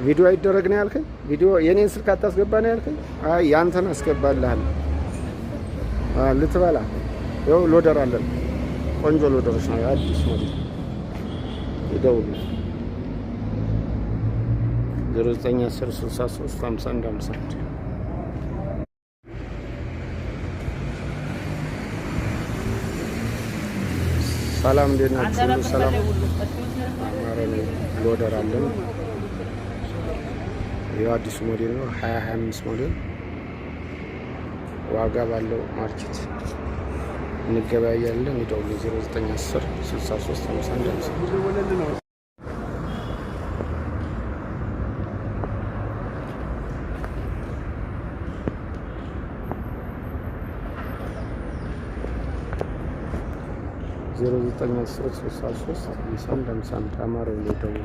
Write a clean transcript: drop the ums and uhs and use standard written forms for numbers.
ቪዲዮ አይደረግ ነው ያልከኝ? ቪዲዮ የኔን ስልክ አታስገባ ነው ያልከኝ? አይ ያንተን አስገባልሃል። ልትበላ ይኸው loader አለን። ቆንጆ loader ኦች ነው፣ አዲስ ሞዴል። ይደውሉ 0910 63 51 51። ሰላም፣ እንዴት ናችሁ? ሁሉ ሰላም። አማረ loader አለን። ይኸው አዲሱ ሞዴል ነው፣ 2025 ሞዴል። ዋጋ ባለው market እንገበያያለን። ይደውሉ 0910 63 51 51። 0910 63 51 51 አማረ ይደውሉ።